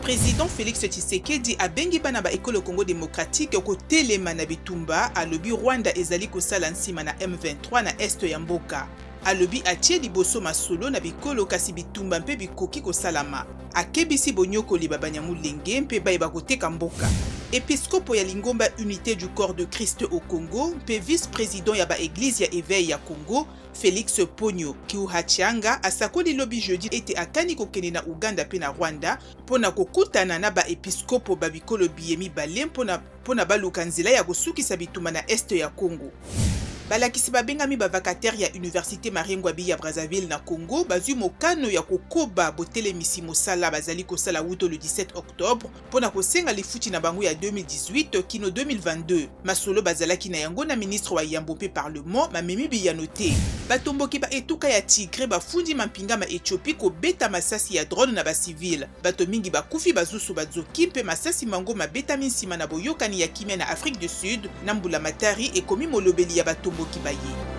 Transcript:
President Felix Tshisekedi abengi bana ba ekolo Congo democratique kotelema na bitumba, alobi Rwanda ezali kosala nsima na M23 na est ya mboka. Alobi atie liboso masolo na bikolo kasi bitumba mpe bikoki kosalama. Akebisi bonyokoli ba Banyamulenge mpe baye bakoteka mboka. Episkopo ya lingomba Unite du Corps de Christ au Congo mpe vice-president ya ba eglise ya Eveil ya Congo, Felix Ponyo Kiuhachianga asakoli lobi jeudi ete akani kokende na Ouganda mpe na Rwanda mpo na kokutana na ba episkopo ba bikolo biye mibale mpo na baluka nzela ya kosukisa bitumba na est ya Congo. Balakisi babengami ba vacataires ya Universite Marien Ngouabi ya Brazzaville na Congo bazwi mokano ya kokoba botelemisi mosala bazali kosala wuto le 17 octobre mpo na kosenga lifuti na bango ya 2018 kino 2022. Masolo bazalaki na yango na ministre wa yambo mpe parlement mamemi biyano te. Batomboki ba etuka ya Tigre bafundi mampinga ma Ethiopie kobeta masasi ya drone na ba civil. Bato mingi bakufi bazusu bazoki mpe masasi mango mabetami nsima na boyokani ya kimia na Afrique du Sud na mbulamatari, ekomi molobeli ya batomboki baye.